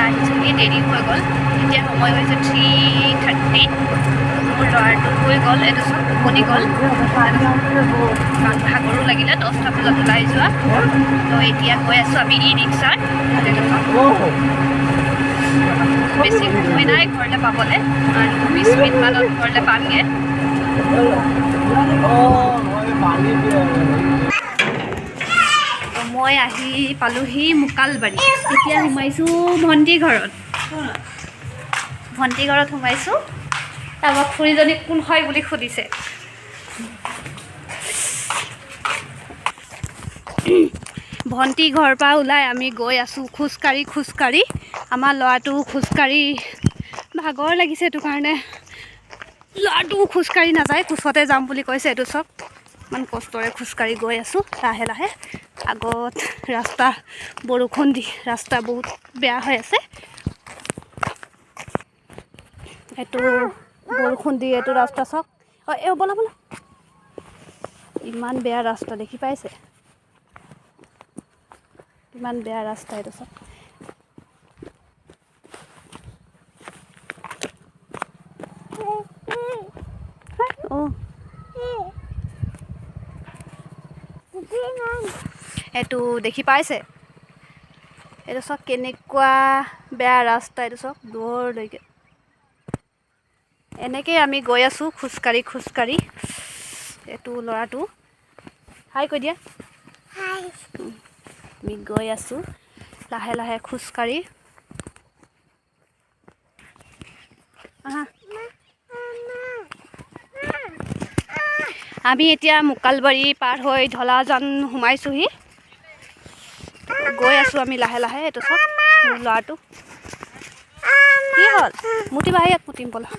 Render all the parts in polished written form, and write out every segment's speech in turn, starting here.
আহিছোঁহি, দেৰি হৈ গ'ল। এতিয়া সময় হৈছে 3:30। মোৰ ল'ৰাটো শুই গ'ল, এইটো চব টোপনি গ'ল, কাৰণ ভাগৰো লাগিলে 10টা বজাত ওলাই যোৱা। তো এতিয়া গৈ আছোঁ আমি ই ৰিক্সাত। বেছি সময় নাই ঘৰলৈ পাবলৈ, আৰু 20 মিনিটমানত ঘৰলৈ পামগৈ। মই আহি পালোহি মোকালবাৰী। এতিয়া সোমাইছোঁ ভণ্টিৰ ঘৰত। ভণ্টিৰ ঘৰত সোমাইছোঁ। তাৰপৰা খুৰীজনী কোন হয় বুলি সুধিছে। ভণ্টি ঘৰৰ পৰা ওলাই আমি গৈ আছোঁ খোজকাঢ়ি খোজকাঢ়ি। আমাৰ ল'ৰাটো খোজকাঢ়ি ভাগৰ লাগিছে, সেইটো কাৰণে ল'ৰাটোও খোজকাঢ়ি নাযায়, কোচতে যাম বুলি কৈছে। এইটো চাওক, ইমান কষ্টৰে খোজকাঢ়ি গৈ আছোঁ লাহে লাহে। আগত ৰাস্তা বৰষুণ দি ৰাস্তা বহুত বেয়া হৈ আছে। এইটো বৰষুণ দি এইটো ৰাস্তা চাওক। অঁ, এই ব'লা ব'লা, ইমান বেয়া ৰাস্তা দেখি পাইছে, ইমান বেয়া ৰাস্তা এইটো চাওক। অঁ, এইটো দেখি পাইছে, এইটো চাওক কেনেকুৱা বেয়া ৰাস্তা, এইটো চাওক দূৰলৈকে। এনেকেই আমি গৈ আছোঁ খোজকাঢ়ি খোজকাঢ়ি। এইটো ল'ৰাটো হাই কৈ দিয়া। আমি গৈ আছোঁ লাহে লাহে খোজকাঢ়ি। আহা, আমি এতিয়া মোকালবাৰী পাৰ হৈ ধলাজান সোমাইছোঁহি। গৈ আছোঁ আমি লাহে লাহে। এইটো চাওক মোৰ ল'ৰাটো কি হ'ল, মুতিবা, ইয়াত মুতিম ব'লা।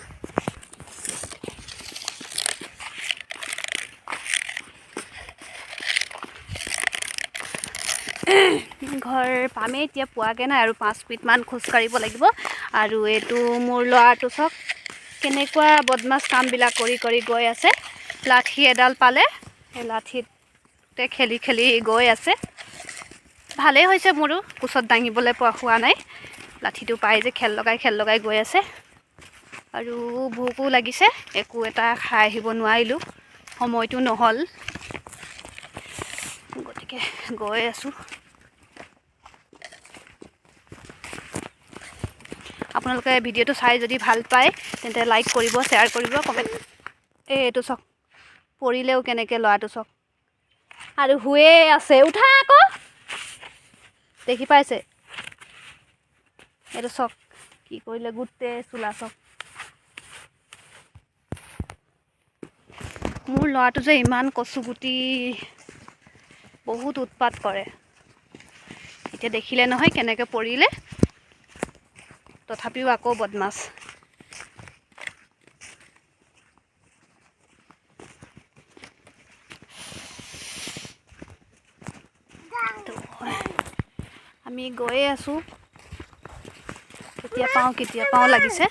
ঘৰ পামেই এতিয়া, পোৱাগৈ নাই আৰু 5 মিনিটমান খোজকাঢ়িব লাগিব। আৰু এইটো মোৰ ল'ৰাটো চাওক কেনেকুৱা বদমাছ কামবিলাক কৰি কৰি গৈ আছে। লাঠি এডাল পালে, সেই লাঠিতে খেলি খেলি গৈ আছে। ভালেই হৈছে, মোৰো কোচত দাঙিবলৈ পোৱা হোৱা নাই। লাঠিটো পাই যে খেল লগাই খেল লগাই গৈ আছে। আৰু ভোকো লাগিছে, একো এটা খাই আহিব নোৱাৰিলোঁ, সময়টো নহ'ল, গতিকে গৈ আছোঁ। আপোনালোকে ভিডিঅ'টো চাই যদি ভাল পায় তেন্তে লাইক কৰিব, শ্বেয়াৰ কৰিব, কমেণ্ট। এই এইটো চাওক পৰিলেও কেনেকৈ ল'ৰাটো চাওক, আৰু শুয়ে আছে। উঠা আকৌ, দেখি পাইছে এইটো চাওক কি কৰিলে, গোটেই চোলা চাওক। মোৰ ল'ৰাটো যে ইমান কচুগুটি, বহুত উৎপাত কৰে। এতিয়া দেখিলে নহয় কেনেকৈ পৰিলে, তথাপিও আকৌ বদমাছ। আমি গৈয়ে আছোঁ, কেতিয়া পাওঁ কেতিয়া পাওঁ লাগিছে।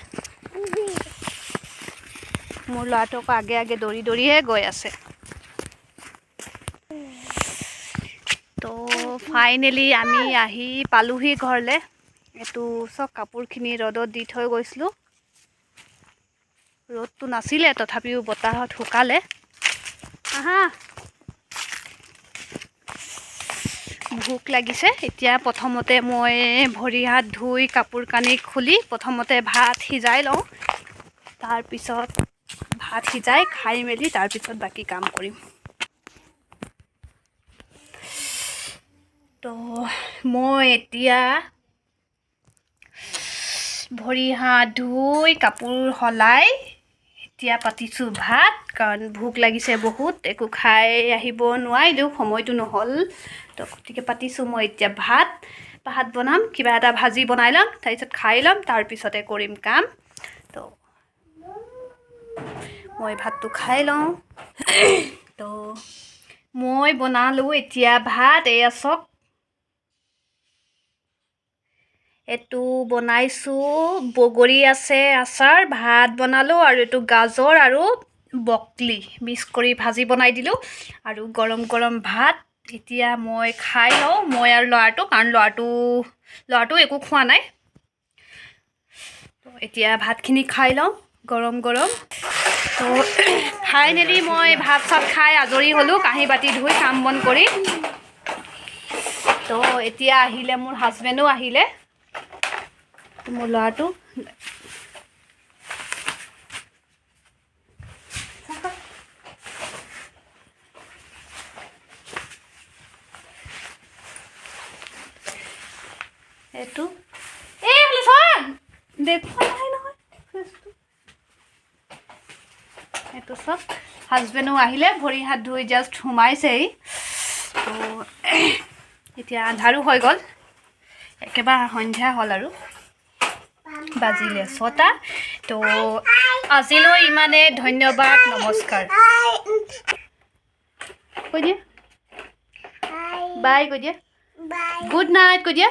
মোৰ ল'ৰাটো আকৌ আগে আগে দৌৰি দৌৰিহে গৈ আছে। তো ফাইনেলি আমি আহি পালোহি ঘৰলৈ। এইটো চব কাপোৰখিনি ৰ'দত দি থৈ গৈছিলোঁ, ৰ'দটো নাছিলে তথাপিও বতাহত শুকালে। আহা, ভোক লাগিছে। এতিয়া প্ৰথমতে মই ভৰি হাত ধুই কাপোৰ কানি খুলি প্ৰথমতে ভাত সিজাই লওঁ, তাৰপিছত ভাত সিজাই খাই মেলি তাৰপিছত বাকী কাম কৰিম। তো মই এতিয়া ভৰি হাত ধুই কাপোৰ সলাই এতিয়া পাতিছোঁ ভাত, কাৰণ ভোক লাগিছে বহুত, একো খাই আহিব নোৱাৰিলোঁ, সময়টো নহ'ল। তো গতিকে পাতিছোঁ মই এতিয়া ভাত। ভাত বনাম, কিবা এটা ভাজি বনাই ল'ম, তাৰপিছত খাই ল'ম, তাৰপিছতে কৰিম কাম। তো মই ভাতটো খাই লওঁ। তো মই বনালোঁ এতিয়া ভাত, এয়া চাওক এইটো বনাইছোঁ, বগৰী আছে আচাৰ, ভাত বনালোঁ, আৰু এইটো গাজৰ আৰু বকলি মিক্স কৰি ভাজি বনাই দিলোঁ, আৰু গৰম গৰম ভাত। এতিয়া মই খাই লওঁ, মই আৰু ল'ৰাটো, কাৰণ ল'ৰাটো একো খোৱা নাই। এতিয়া ভাতখিনি খাই লওঁ গৰম গৰম। তো ফাইনেলি মই ভাত চাত খাই আজৰি হ'লোঁ, কাঁহী বাতি ধুই কাম বন কৰি। তো এতিয়া আহিলে মোৰ হাজবেণ্ডো আহিলে, তো মোৰ ল'ৰাটো। এইটো এই হ'লে চোৱা, দেখুৱা নাই নহয় ফেচটো। এইটো চাওক, হাজবেণ্ডো আহিলে, ভৰি হাত ধুই জাষ্ট সোমাইছেহি। তো এতিয়া আন্ধাৰো হৈ গ'ল, একেবাৰে সন্ধ্যা হ'ল আৰু বাজিলে 6টা। তো আজিলৈ ইমানে, ধন্যবাদ, নমস্কাৰ। কৈ দিয়া বাই, কৈ দিয়া গুড নাইট, কৈ দিয়া।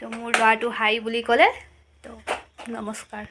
তো মোৰ ল'ৰাটো হাই বুলি ক'লে। তো নমস্কাৰ।